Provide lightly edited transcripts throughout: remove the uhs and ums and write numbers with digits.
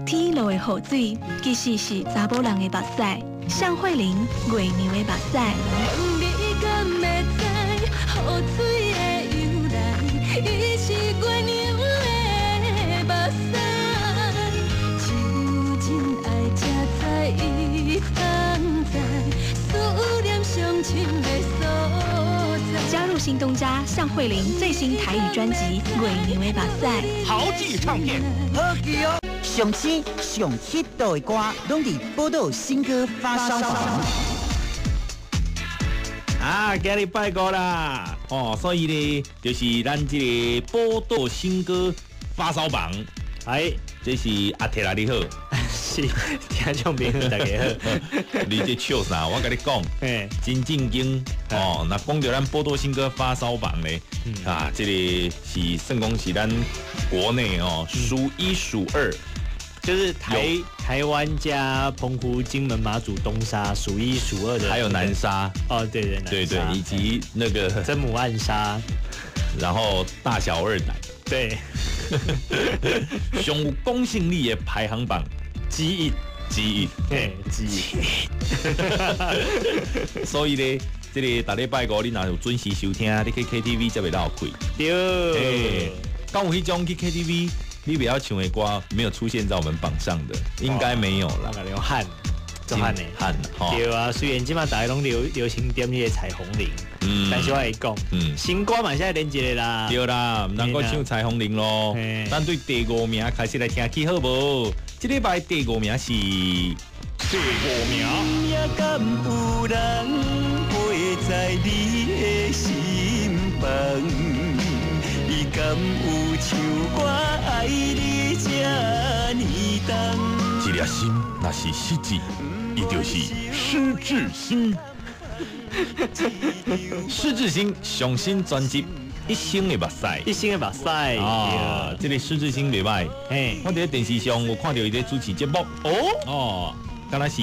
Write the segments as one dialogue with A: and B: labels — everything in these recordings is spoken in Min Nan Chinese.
A: 天落的雨水，其實是查某人的目屎。向慧玲，月娘的目屎。
B: 你敢會知，雨水的由來，伊是月娘的目屎。只有真愛才知伊藏在思念上深的所在。
A: 加入新東家向慧玲最新台語專輯《月娘的目屎》。
C: 豪記唱片，
D: 好記哦！上新上 hit 的歌，攏佇寶島新歌發燒榜。
E: 啊，今日拜五啦，哦，所以呢，就是咱這个寶島新歌發燒榜。
F: 哎，
E: 這是阿鐵啦，你好。
F: 是，聽眾朋友大家好。
E: 你這笑啥？我共你講，真正經哦。若講著咱寶島新歌發燒榜咧，啊，這個是算講是咱國內哦數一數二，
F: 就是台灣加澎湖、金門、馬祖、東沙數一數二的，
E: 還有南沙。
F: 哦，對對，
E: 對對，以及那個
F: 曾母暗沙，
E: 然後大小二奶，
F: 對，
E: 上有公信力的排行榜
F: 之一。
E: 之一，
F: 對，之一。
E: 所以呢，這个逐禮拜五你若有準時收聽，你去 KTV 才袂落虧。
F: 對，
E: 敢有彼種去 KTV，你袂曉唱的歌沒有出現在我們榜上的，應該沒有啦。
F: 我喊，做喊呢？
E: 喊，
F: 對啊，雖然這馬大家攏流行點彼个彩虹鈴，但是我會講，新歌嘛是愛連一个啦。
E: 對啦，毋通閣唱彩虹鈴咯。咱對第五名開始來聽起好無？這禮拜第五名是第五名。
G: 敢有人陪在你的身旁？伊敢有像我愛你這呢重？
E: 這粒心若是失智，伊就是失智星。施致興上新專輯《一生的目屎》，
F: 一生的目屎
E: 啊！這个施致興袂䆀，我佇咧電視上有看著伊咧主持節目
F: 哦
E: 哦，敢若是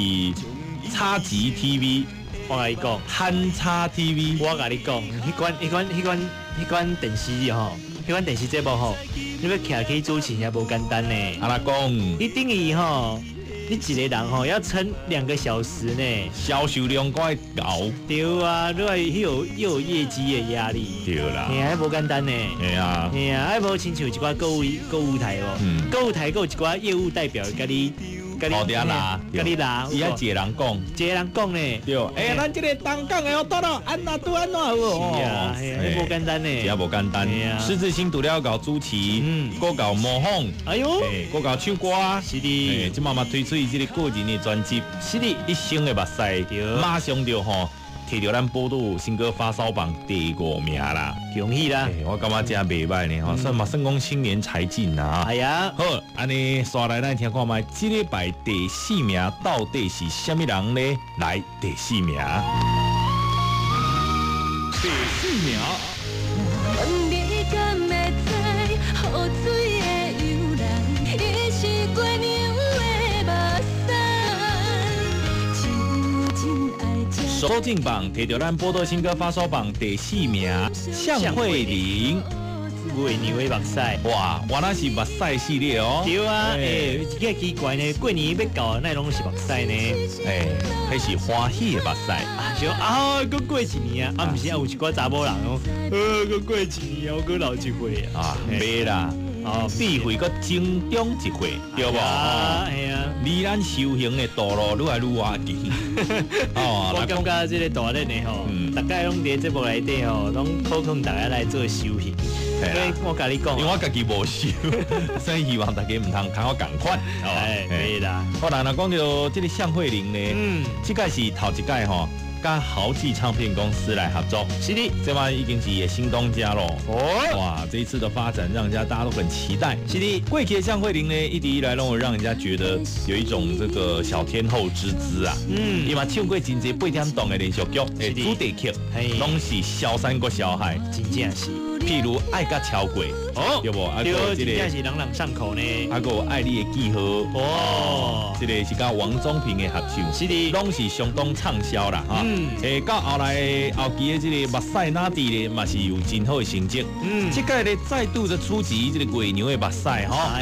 E: 差級 TV，
F: 我共你講，
E: 憨叉 TV，
F: 我共你講，彼款電視吼，彼款電視節目吼，你欲徛去主持也無簡單呢。
E: 按怎講，
F: 你等於吼，你一个人吼要撐2個小時呢，
E: 銷售量閣愛高。
F: 對啊，你愛又有業績的壓力。
E: 對啦，
F: 嘿啊，無簡單呢。
E: 嘿啊，
F: 嘿啊，啊無親像一寡購物台哦，購物台閣有一寡業務代表共你。
E: 哦，佇遐拉，
F: 共你拉，
E: 伊愛一个人講，
F: 一个人講呢。
E: 對，欸，咱這个東港的到了，按怎拄按怎有
F: 是啊，彼無簡單呢，
E: 這無簡單。施致興除了𠢕主持，閣𠢕模仿，
F: 哎喲，
E: 閣𠢕唱歌，
F: 是的，
E: 這馬嘛推出伊這个個人的專輯，
F: 是的，
E: 一生的目屎，馬上就吼提著咱寶島新歌發燒榜第五名啦，
F: 恭喜啦！
E: 我感覺真袂䆀呢，吼，算嘛算講青年才俊啊。
F: 哎呀，
E: 好，按呢紲來咱聽看覓，這禮拜第四名到底是啥物人呢？來，第四名，第四名。
B: 你敢會知雨水的由來？伊是月娘的目屎。只有真愛才
E: 首進榜提著咱寶島新歌發燒榜第四名，向慧玲。
F: 月娘的目屎，
E: 哇，原來是目屎系列哦。
F: 對啊，欸，這個奇怪呢，過年欲到，哪攏是目屎呢？
E: 欸，彼是歡喜的目屎。
F: 啊，想啊，閣過一年啊，啊，毋是啊，有一寡查某人哦，閣過一年啊，我閣老一歲
E: 啊。啊，袂啦，哦，智慧閣增長一歲，對無？
F: 啊，係啊，
E: 離咱修行的道路愈來愈倚近。哦，
F: 我感覺這個大日的吼，逐家攏佇節目內底吼，攏苦勸大家來做修行。所以我共你講，
E: 因為我家己無修，所以希望大家毋通共我仝款。
F: 哎，對啦。
E: 好啦，若講著這个向慧玲呢，這屆是頭一屆吼，佮豪記唱片公司來合作。
F: 是的，
E: 這擺已經是伊的新東家咯。
F: 哦，
E: 哇，這一次的發展讓人家大家都很期待。
F: 是的，
E: 過去的向慧玲呢，一直以來攏會讓人家覺得有一種這個小天后之姿啊。伊嘛唱過真濟八點檔的連續劇，主題曲，攏是消散閣消海，
F: 真正是。
E: 譬如愛甲超過。
F: 哦，
E: 对無？啊，
F: 對，
E: 閣有這
F: 真正
E: 個
F: 是朗朗上口呢。
E: 啊，閣有愛你的記號，
F: 哦，
E: 這個是佮王宗平的合唱，
F: 是的，
E: 攏是相當暢銷啦，哈。到後來後期的這個目屎哪滴咧，嘛是有真好的成績。這屆咧再度的出擊這個月娘的目屎哈，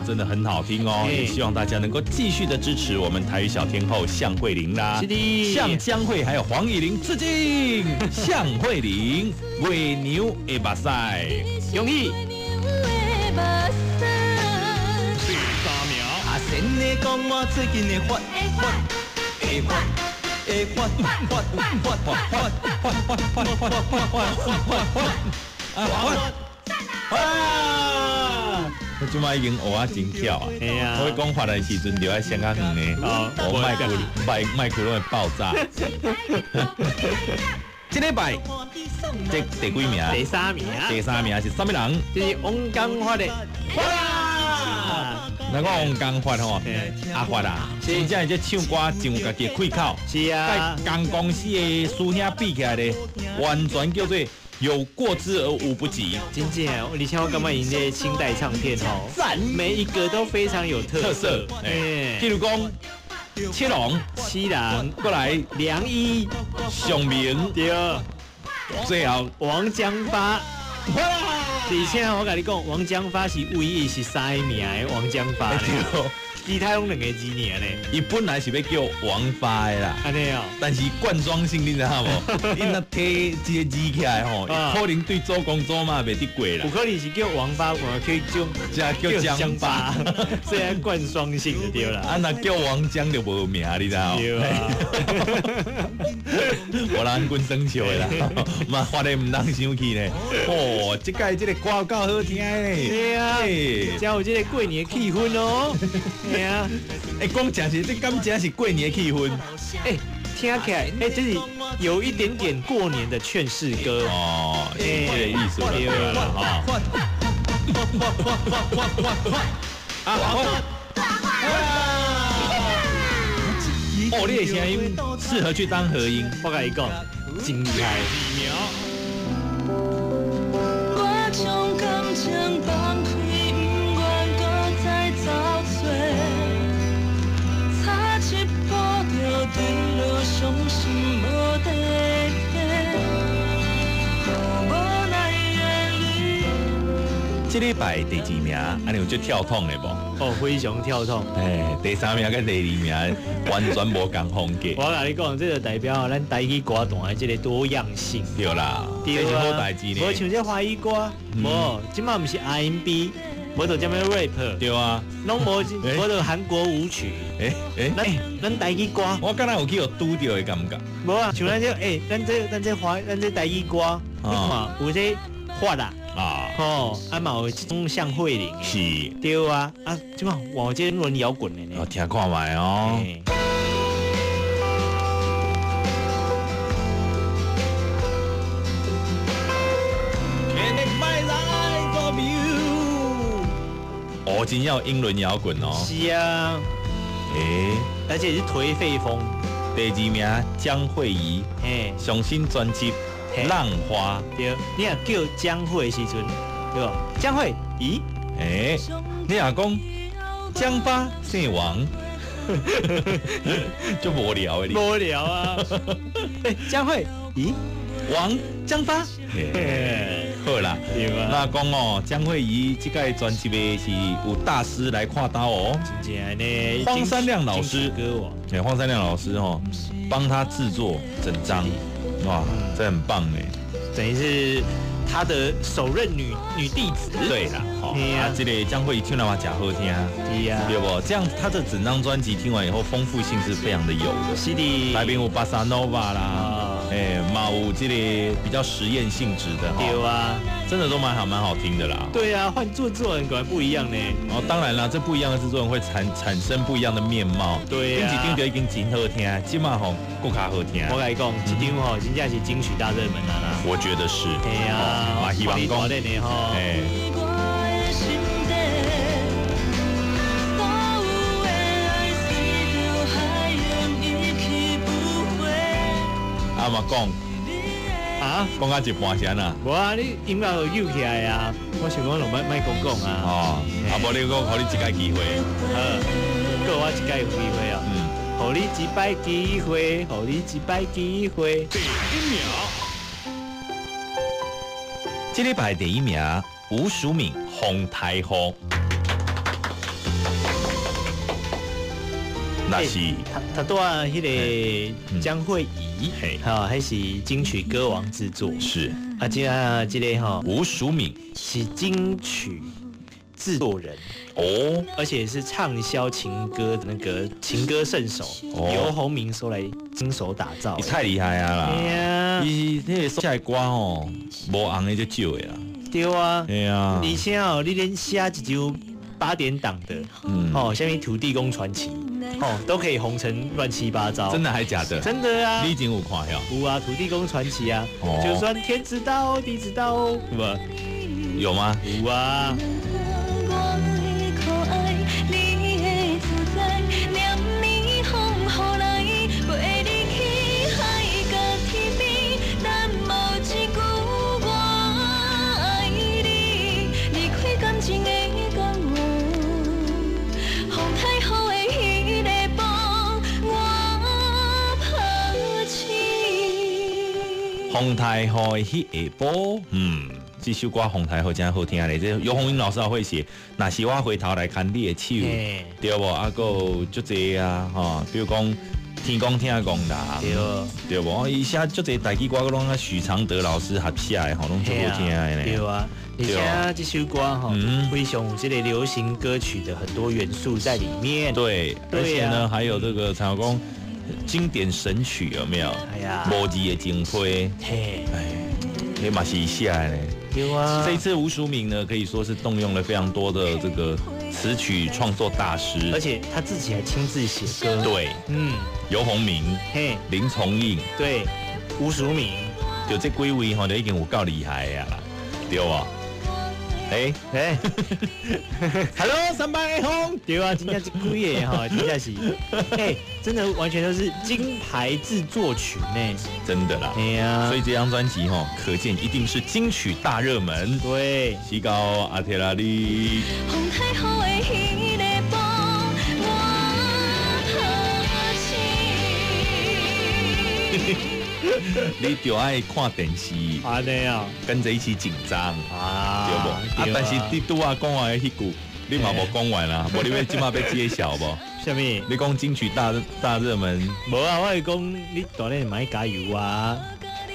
E: 真的很好聽哦，也希望大家能夠繼續的支持我們台語小天后向慧玲啦，
F: 是的，
E: 向江蕙還有黃以玲致敬，向慧玲月娘的目屎，
F: 恭喜。
E: 第三名，
G: 阿仙的講我最近會發發會發會發發發發發發發發發發發發發啊發啊！我這擺已經學啊真巧啊！我講話的時陣就愛先較遠的，我麥克麥克攏會爆炸。這禮拜這第幾名？
F: 第三名。
E: 第三名是啥物人？
F: 這是王江發的。發啦！
E: 那個王江發吼，阿發啊，真正這唱歌真有家己的開口。
F: 是啊。
E: 佮江公司的師兄比起來咧，完全叫做有過之而無不及。
F: 真正，而且我感覺𪜶這清代唱片吼，每一個都非常有特色。
E: 哎，譬如講。七龍、
F: 七郎
E: 過來，
F: 梁一、
E: 上明，
F: 對，
E: 最後
F: 王江發。而且我共你講，王江發是唯一是三個名的王江發。其他攏兩個字爾呢。
E: 伊本來是欲叫王發的啦，
F: 按呢哦。
E: 但是冠裝性你知影無？伊若提這個字起來吼，可能對祖公祖媽袂得過啦。
F: 有可能是叫王發，我可以叫
E: 叫江發，
F: 雖然冠雙姓就對啦。
E: 啊，若叫王江就無名，你知無？
F: 對啊。
E: 無人軍生笑的啦，嘛發的毋通生氣呢。哦，這屆這個歌夠好聽的。
F: 對啊，才有這個過年的氣氛哦。對啊，
E: 欸，講真是，這敢真是過年的氣氛。
F: 欸，聽起來，欸，這是有一點點過年的勸世歌
E: 哦，是這個意思對啦，哈。啊，哦，你的聲音適合去當和音，
F: 我共你講，真厲害。
B: 我將感情放開，不願閣再找找，差一步就坠落傷心無地底，無奈的你。
E: 這禮拜第二名，按呢有足跳痛的無？
F: 哦，非常跳痛。
E: 哎，第三名佮第二名完全無仝風格。
F: 我共你講，這個代表咱台語歌壇的這個多樣性。
E: 對啦，這是好代誌呢。
F: 無像這華語歌，無，這馬毋是 R&B，無就這麼 rap。
E: 對啊，
F: 攏無，無就韓國舞曲。咱台語歌，
E: 我敢若有去予拄著的感覺。
F: 無啊，像咱這，咱這華，咱這台語歌，你看有這發啦。
E: 啊，
F: 吼，啊嘛有這種向慧玲，
E: 是，
F: 對啊，啊，這馬換這輪搖滾的呢，
E: 我聽看覓哦。哦，真要英倫搖滾哦。
F: 是啊，而且是頹廢風。
E: 第二名江蕙怡，上新專輯。浪花，
F: 對，你若叫江蕙的時陣，對無？江蕙，咦？
E: 你若講江發姓王，就無聊的你。
F: 無聊啊！江蕙，咦？
E: 王
F: 江發，
E: 好啦，那講哦，江蕙怡這屆專輯的是有大師來看刀哦，
F: 真正呢，
E: 黃山亮老師，黃山亮老師哦，幫他製作整張。哇，這很棒呢，
F: 等於是他的首任女弟子。
E: 對啦，啊，這個江蕙唱得嘛誠好聽，
F: 對啊，
E: 對不？這樣他的整張專輯聽完以後，豐富性是非常的有的。
F: 是的，
E: 來賓有巴薩諾瓦啦，嘛有這個比較實驗性質的，
F: 對啊，
E: 真的都蠻好，蠻好聽的啦。
F: 對啊，換制作人果然不一樣呢。
E: 哦，當然啦，這不一樣的制作人會產生不一樣的面貌。
F: 對啊，
E: 頂一張就已經真好聽，這馬吼閣較好聽。
F: 我共你講，這張吼真正是金曲大熱門啊啦。
E: 我覺得是。
F: 對啊，
E: 嘛希望講，啊嘛講，
F: 啊？
E: 讲到一半是按怎？
F: 无啊，你音乐予揪起来啊！我想讲拢莫莫讲讲啊。
E: 哦，啊无你讲，予你一摆机会。
F: 好，阁予我一摆机会啊。
E: 嗯。
F: 予你一摆机会，予你一摆机会。
E: 第一名。这礼拜第一名，吴淑敏，风台雨。那是
F: 他拄仔彼个江蕙怡，哈，彼是金曲歌王制作。
E: 是
F: 啊，这啊这个吼，
E: 吴淑敏
F: 是金曲制作人
E: 哦，
F: 而且是畅销情歌的那个情歌圣手，游鸿明收来亲手打造，
E: 太厉害啊啦！伊彼个写的歌吼，无红的就少的啦。
F: 对啊，
E: 对啊，
F: 而且哦，你连写一张八点档的，哦，啥物土地公传奇，哦，都可以红成乱七八糟。
E: 真的还假的？
F: 真的啊！
E: 你以前有看哟？
F: 有啊，土地公传奇啊，就算天知道地知道，
E: 不，有吗？
F: 有啊。
E: 风台雨的彼下晡，这首歌《风台雨》真好听咧。这游鸿明老师也会写，若是我回头来牵你的手，对无？啊，阁有足济啊，吼，比如讲天公听戆人，对无？伊写足济台语歌，拢啊许常德老师合写的，吼，拢足好听的咧。
F: 对啊，而且这首歌吼，非常有这个流行歌曲的很多元素在里面。
E: 对，而且呢，还有这个像讲经典神曲有没有？
F: 哎呀，
E: 无字的情批，
F: 嘿，
E: 哎，彼嘛是伊写的呢。
F: 对啊，
E: 这一次吴淑敏呢，可以说是动用了非常多的这个词曲创作大师，
F: 而且他自己还亲自写歌。
E: 对，游鸿明，
F: 嘿，
E: 林从印，
F: 对，吴淑敏，
E: 就这几位吼，就已经有够厉害啊啦，对无？哎
F: 哎
E: ，Hello，三八的风，
F: 对啊，真正这几个吼，真正是，哎，真的完全都是金牌制作群呢，
E: 真的啦，
F: 哎呀，
E: 所以这张专辑吼，可见一定是金曲大热门。
F: 对，
E: 西高阿铁拉里。你就爱看电视，
F: 按呢啊，
E: 跟着一起紧张
F: 啊，
E: 对无？啊，但是你拄仔讲完的彼句，你嘛无讲完啊，无你欲这马欲揭晓无？
F: 啥物？
E: 你讲金曲大大热门？
F: 无啊，我是讲你当然嘛爱加油啊。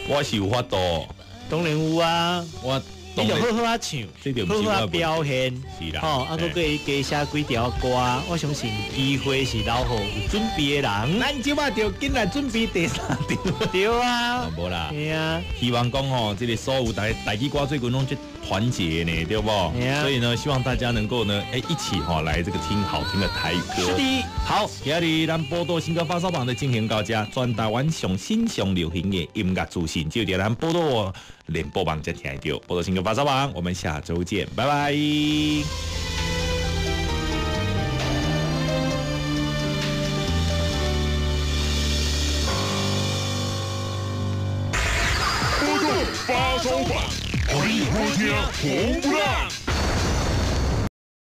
E: 我是有法度，
F: 当然有啊，
E: 我。
F: 你就好好啊唱，好好啊表现，
E: 是啦，
F: 吼，啊，阁阁加写几条歌，我相信机会是留予有准备的人。
E: 咱这马就紧来准备第三张。
F: 对啊，
E: 无啦，
F: 嘿啊，
E: 希望讲吼，这个所有台台语歌最近拢足团结呢，对无？所以呢，希望大家能够呢，一起吼来这个听好听的台语歌。
F: 是的，
E: 好，今日咱宝岛新歌发烧榜的进行到这，全台湾上新上流行的音乐资讯，就伫咱宝岛联播网才听得到。宝岛新歌发烧榜，我们下周见，拜拜。
C: 宝岛发烧榜，予你好听红不让。